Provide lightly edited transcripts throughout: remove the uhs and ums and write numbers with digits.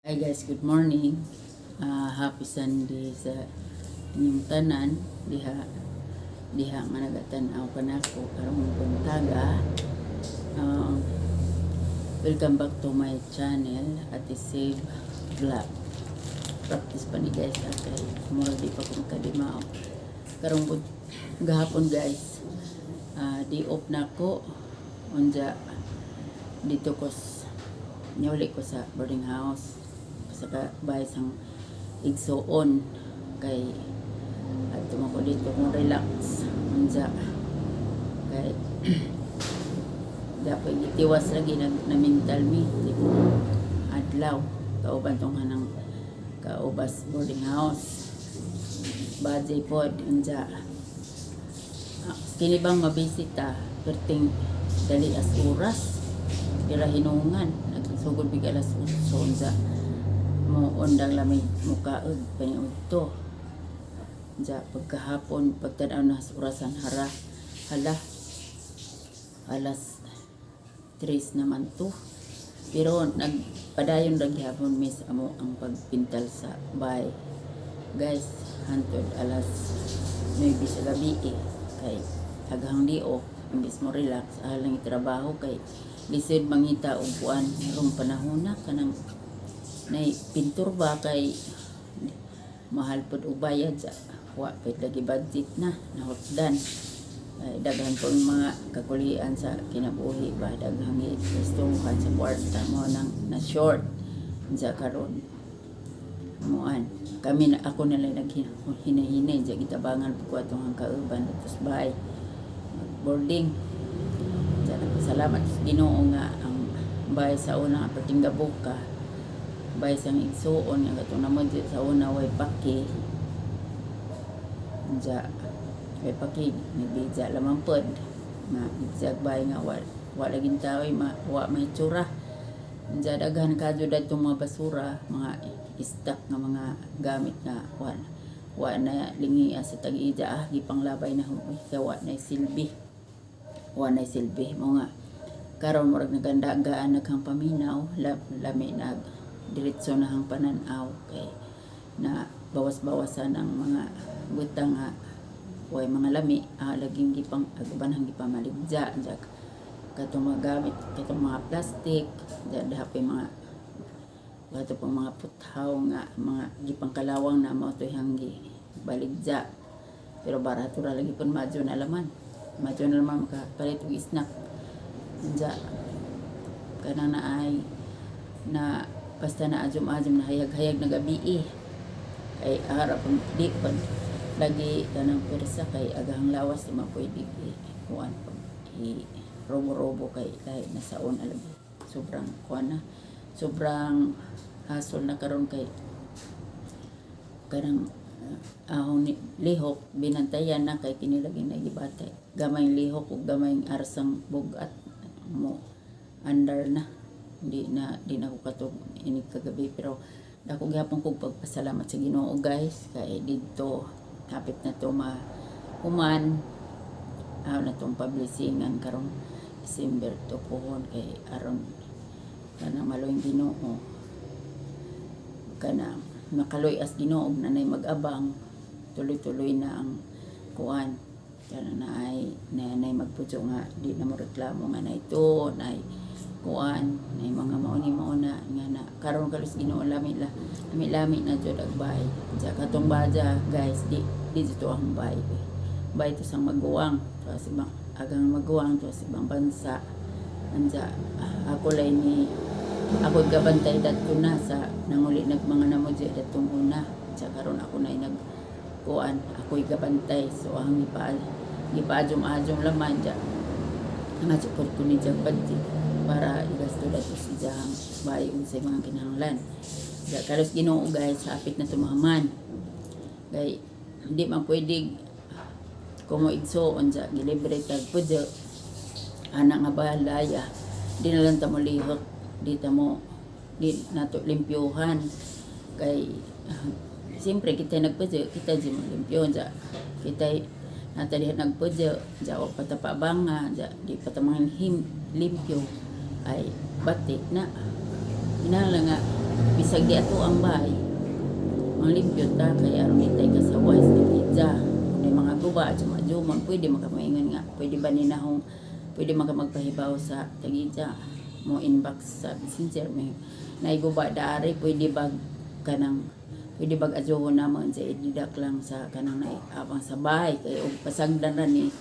Hi guys, good morning. Happy Sunday sa inyong tanan diha diha nga nagatan-aw kanako karong buntaga. Welcome back to my channel, Ate Save Vlog. Practice pa ni guys, kay mura di pa ko makadimao. Karong gahapon guys, di off na ko unja dito ko niuli ko sa boarding house sa bahay sang igsuon kay adto man ko dito kung relax unja kay dapat gitiwas lagi nag na mental mi tipo adlaw kauban tong hanang kaubas boarding house budget pod unja. Kini bang mabisita perting dali as oras pira hinungan nagsugod big alas 8 unja mo undang lamig mukaog paniudto. Unja pagkahapon, pagtan-aw na sa orasan, hara hala, alas 3 naman to, pero nagpadayon ra gihapon miss amo ang pagpintal sa bay guys hantod alas 9 sa gabi eh, kay aghang di off, imbis mo relax alang trabaho kay lisod mangita og kuan karong panahon na kanang nay pintur ba kay mahal pod og bayad sa wa pud lagi budget na nahutdan. Ay, daghan pong mga kakulian sa kinabuhi ba, daghang gastuhan sa kwarta mo nang na short sa karon muan kami na ako na lang naghinahinay sa gitabangan po ko atong ang kauban atos bahay boarding. Sa nagpasalamat sa Ginoo nga ang bahay sa una nga perting gabuka, bahay sang igsuon nga katong namo sa una way paki. Unja way paki, nagbidya lamang pod nga gigsag bahay nga wa laging tao ma, wa may tsura. Unja daghan kadyo dadtong mga basura, mga stock nga mga gamit nga wa na lingia sa tag-ija, gipanglabay na uy, kay wa na silbi, wa na silbi mo nga karon murag nagandagaan naghang paminaw lami nag diretso na hang pananaw kay na bawas-bawasan ang mga butang nga way mga lami, laging gipang agaban gipamaligja jak katong mga gamit, katong mga plastic da dahapay mga kato pang mga puthaw nga mga gipangkalawang na mao to'y hanggi baligja, pero barato ra lagi pun, madyo na laman, madyo na laman makapalit og snack. Unja kanang na ay na basta na ajom-ajom na hayag-hayag na gabi eh. Kay harap di pa lagi kanang pwersa kay agahang lawas di man pwede i kuan pag i robo-robo kay lahi na saon lagi, sobrang kuan na, sobrang hasol na karon kay kanang ahong ni, lihok binantayan na kay kini lagi nagibatay gamay lihok ug gamay arsang bugat mo andar na di na ko katog inig kagabi, pero dako gihapon kog pagpasalamat sa Ginoo guys kay didto hapit na to ma human na tong publishingan karong December to pohon kay aron kanang maluoy Ginoo, kanang makaloy as Ginoo ug nanay mag-abang tuloy-tuloy na ang kuan kana na ay na nay magpudyo nga di na mo reklamo nga na ito na kuan na mga mauni mauna nga na karon kalos Ginoo lami la lami lami na jud ag bay. Sa katong baja guys, di di dito ang bay, bay to sang maguwang to sa ibang agang maguwang to sa ibang bansa. Anja ako lay ni ako gabantay dadto na sa nanguli nag mga namo di datong una. Sa karon ako na nag kuan, ako'y gabantay, so ang gipaadjom-adjom laman dya nga support ko ni Jack budget para igasto dato si Jahang bahay ug sa mga kinahanglan. Dya kalos Ginoo guys, hapit na tumahaman kay hindi man pwede kung mo igsuon dya gilibre tag pudyo ana nga balaya, di na lang ta mo lihok, di ta mo di nato limpyuhan kay siyempre kita nagpudyo, kita di mo limpyuhan dya kita nata diha nagpudyo dya wa pa ta paabanga dya di pa ta mga him limpyo ay batik na inala nga. Bisag di ato ang bahay, manglimpyo ta kay aron di tay kasaway sa tag-ija. Kung may mga guba at mga jumon, pwede makamaingon nga, pwede ba ni nahong, pwede maka magpahibaw sa tag-ija mo, inbox sa Messenger, may naiguba daari, pwede ba kanang pwede bag adyohon naman sa ididak lang sa kanang abang sa bahay kay og pasagdan ra ni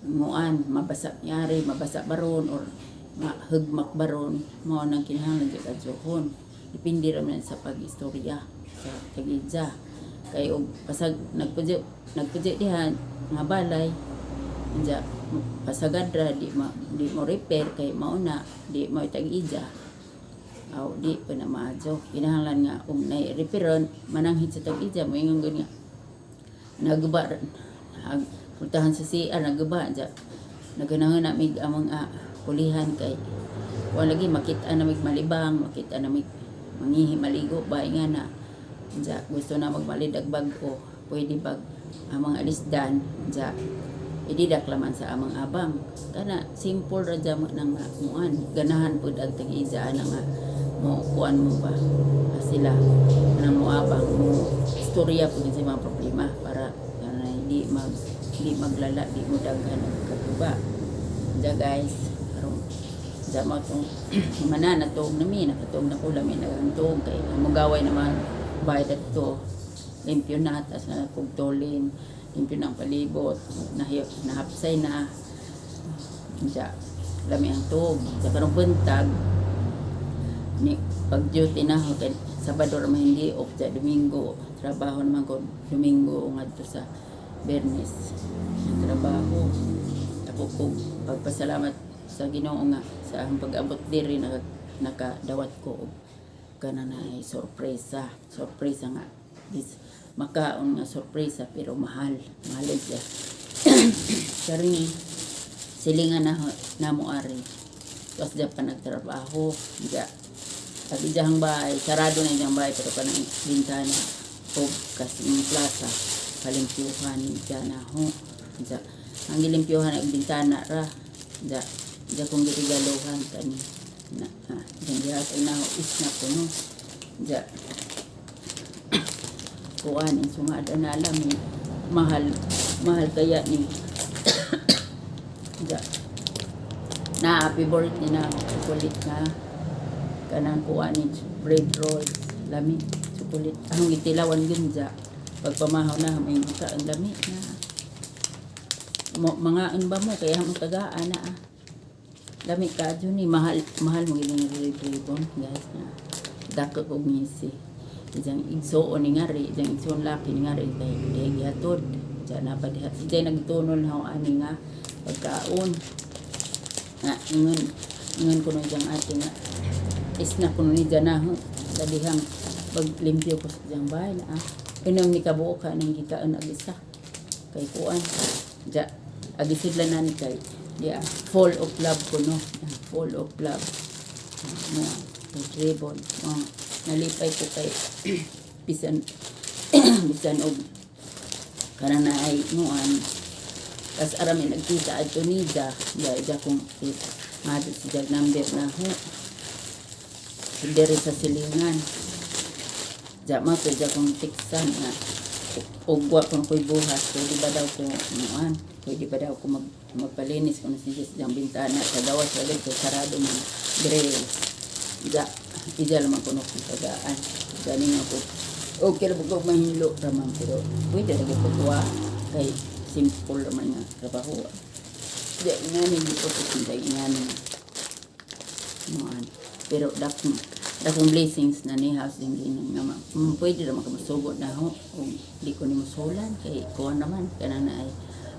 muan mabasa yari mabasa baron or mahugmak baron. Mao nang kinahanglan jud adyohon, depende ra man sa pag-istorya sa tag-ija kay og pasag nagpudyo nagpudyo diha nga balay anja pasagad ra, di mo repair kay mao na di mo tag-ija. Aw, di pa na maadyo. Kinahanglan nga og nay repairon mananghid sa tag-ija, moingon gud nga naguba ag puntahan sa CR, naguba ja, naganahan na mig among pulihan kay wala lagi makita na mig malibang, makita na mig mangihi, maligo ba nga na ja gusto na magmalidag bag-o, pwede bag amang alisdan ja ididak laman sa amang abang. Kana simple ra jamo nang muan ganahan pud ang tag-ija ana nga mo kuan mo ba. Ah, sila nang moabang mo istorya pud sa mga problema para kana di maglala, di mo daghan ang kaguba ja, guys. Karon ja mo tong mana natog na mi, nakatog na ko, lami na tuog kay ang mugaway naman bayad to, limpyo na, tas na pugtolin, limpyo na ang palibot, nahapsay na ja, lami ang tuog sa karong buntag ni. Pag duty na ako kay Sabado ra man hindi off ja, Domingo trabaho naman ko, Domingo ngadto sa Bernes trabaho ako ko. Pagpasalamat sa Ginoo nga sa akong pag-abot diri nakadawat ko og kana na ay sorpresa, sorpresa nga this makaon nga sorpresa, pero mahal, mahal siya. Karon silingan na namo ari, tapos diyan pa nagtrabaho ja. Sabi diyang bahay, sarado na diyang bahay, pero kanang bintana o kasing plaza palimpyuhan diyan na ho. Diya ang gilimpyuhan ang bintana ra diya, diya kong girigaluhan kani na ah, diyan gihatag na ho is na kuno diya kuan ang sungada na alam eh. Mahal, mahal kaya ni diya na favorite ni na chocolate nga kanang kuha ni bread rolls, lami chocolate ang gitilawan yun ja. Pagpamahaw na may ka ang lami na mo, mga ba mo kaya mo tagaan na ah. Lami ka ni mahal, mahal mo gining red ribbon, guys, na dako og ngisi. Ijang igsuon ni ngari, ijang igsuon laki ni ngari kay diha gihatod ja na pa diha si Jay nagtunol na ani nga pagkaon nga ingon ingon ko nung ijang ate nga is na kuno ni dyan sa dihang paglimpyo ko sa diyang bahay na ah. Inom ni kabuo ka nang gikaon ag isa kay kuan ja agisidla na ni kay di ah, full of love ko no. Ah, full of love. Ah, mo red ribbon. Oh, nalipay ko kay bisan bisan og kanang na ay muan. Tas arami nagkita adto nida ya ja kung madto si jag number na ho diri sa silingan ja mo to ja kong tiksan nga og wa kon ko'y buhat, pwede ba daw ko muan, pwede ba daw ko magpalinis kung si jang bintana sa gawas lagi kay sarado man grill ja. Ija naman kuno kong tagaan gani nga ko okay ra ko mahinlo ra man, pero pwede ra gyud ko kuha kay simple ra man nga trabaho ja. Ingani di ko kung ingani muan, pero dakong dakong blessings na ni house din ginang nga pwede ra makamusugot na ho kung di ko ni musulan kay kuan naman kana na ay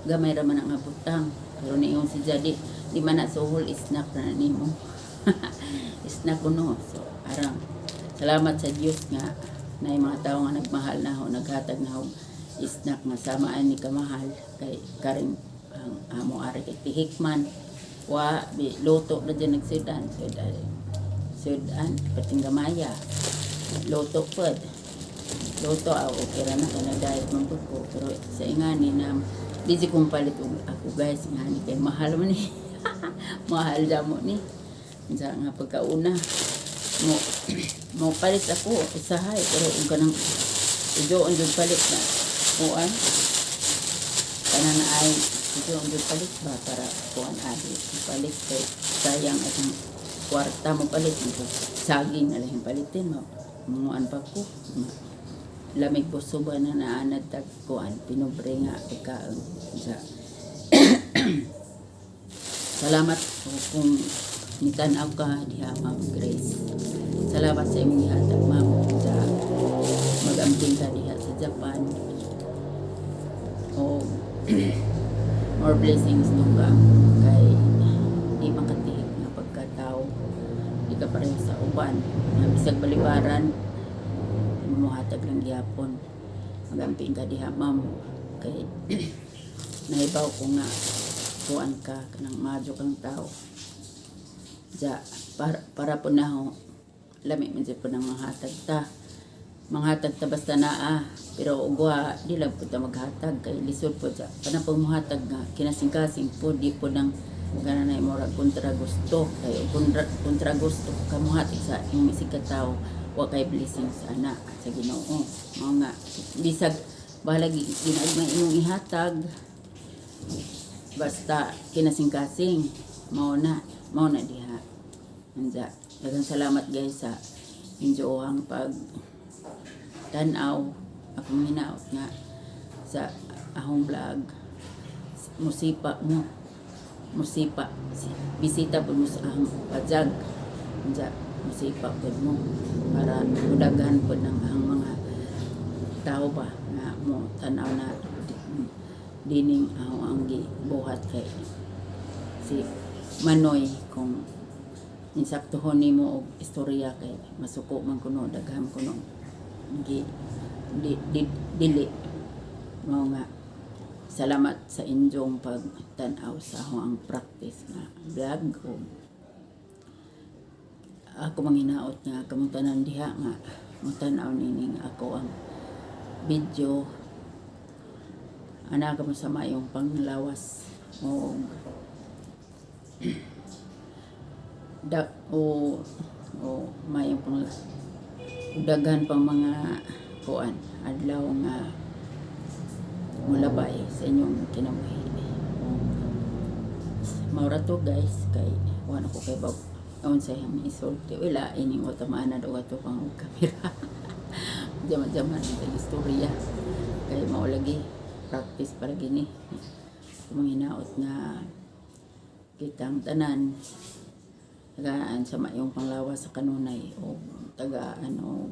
gamay ra man ang butang. Pero niingon si Jadi di man na suhol, snack na nimo, snack ko no. So arang salamat sa Dios nga na mga tao nga nagmahal na ho, naghatag na ho snack nga samaan ni kamahal kay karing ang amo ari kay tihikman wa bi luto na dyan nagsudan sudan sudan pating gamaya luto pod luto. Ah, okay ra na kana diet man pud ko, pero sa ingani na di si kong palit og ako, guys, ingani kay mahal man ni, mahal damo ni sa nga pagkauna mo. Mo palit ako usahay, pero ug kanang idoon jud palit na kuan kana na ay idoon jud palit ba para kuan abi palit kay sayang atong kwarta mo palit nito. Saging na lang palitin mo, muan pa ko. Lamig buso ba na naanad tag kuan pinubre nga pagkaon sa. Salamat kung nitan-aw ka diha, Ma'am Grace. Salamat sa imong gihatag, Ma'am, sa mag-amping ka diha sa Japan. O more blessings to ka kay di makatiik nga pagkatao. Di ka pareho sa uban nga bisag balibaran, muhatag lang gihapon. Magamping ka diha, Ma'am, kay nahibaw ko nga kuan ka, kanang madyo kang tao. Ja, para po na ho, lami man jud po ng manghatag ta. Manghatag ta basta naa, pero ugwa di lang po ta maghatag kay lisod po ja. Kana pong muhatag nga kinasing-kasing po, di po nang gana na murag kontra gusto, kay kontra gusto ka muhatag sa imong isig ka tawo, wa kay blessings ana sa Ginoo. Mao nga bisag bahalag ginaagmay imong ihatag, basta kinasing-kasing, mao na diha. Anja, daghang salamat, guys, sa inyong pag tan-aw. Akong hinaot nga sa ahong vlog musipa mo, musipa bisita po mo sa ahong pajag. Anja, musipa po mo para mudaghan po ng ahong mga tao ba nga mo tanaw na dining ahong ang gibuhat kay si Manoy. Kung insaktohon nimo og istorya kay masuko man kuno, daghan kuno gi di, dili. Mao nga salamat sa inyong pagtan-aw sa akong ang practice nga vlog. O ako manghinaot nga kamong tanan diha nga motan-aw nining ako ang video ana kamo sa maayong panglawas o da o maayong pang daghan pang mga kuan adlaw nga mulabay sa inyong kinabuhi. Mao ra to, guys, kay wala ko kay bab unsay ang isulti. Wala ining utamaan na daw ato pang kamera. Jaman-jaman ang istorya kay mao lagi practice para gini. Manghinaot nga kitang tanan tagaan sa maayong panglawas sa kanunay o tagaan o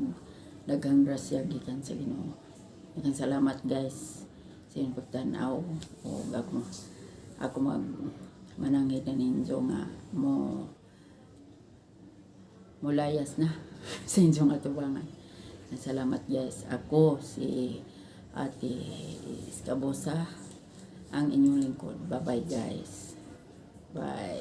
daghang grasya gikan sa Ginoo. Daghang salamat, guys, sa inyong pagtan-aw o ako mag manangit na ninyo nga mo mulayas na sa inyong atubangan. Salamat, guys. Ako si Ate Escabosa, ang inyong lingkod. Bye-bye, guys. Bye.